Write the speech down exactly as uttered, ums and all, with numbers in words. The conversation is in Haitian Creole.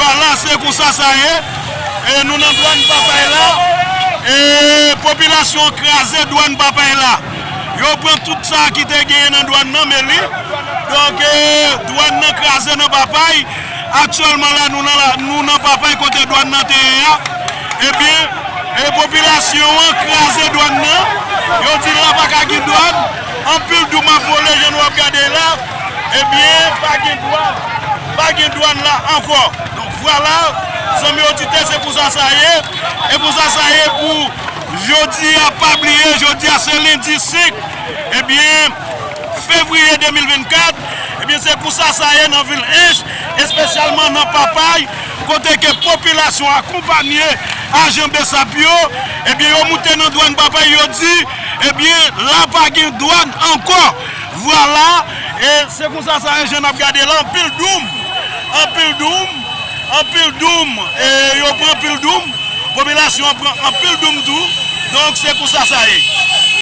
Vwala, se konsa sa ye. E nou nan dwàn Papay la. E popilasyon an kraze dwàn Papay la. Yo pran tout sa ki te genyen nan dwàn nan, men li. Donk, e, dwàn nan kraze nan Papay. Aktyèlman la, nou nan, la, nou nan Papay kote dwàn nan te ye a. Ebyen, e popilasyon an kraze dwàn nan. Yo di la pa ka gen dwàn. Anpil doum ap vole, jan nou ap gade la. Ebyen, pa gen dwàn. Pa gen dwàn la ankò. Donk, vwala, zanmi oditè, se konsa sa ye. E konsa sa ye pou jodi a, pa bliye, jodi a se lendi senk, ebyen, fevriye de mil vennkat, ebyen, se konsa sa ye nan vil Ench, espesyalman nan Papay, kote ke popilasyon akonpanye ajan BSAP yo, ebyen, yo moute nan dwàn Papay, yo di, ebyen, la pa gen dwàn ankò. Vwala, e se konsa sa ye, jan n ap gade la, anpil doum, anpil doum, anpil doum, e yo pran anpil doum, popilasyon an pran anpil doum tou, donk se konsa sa ye.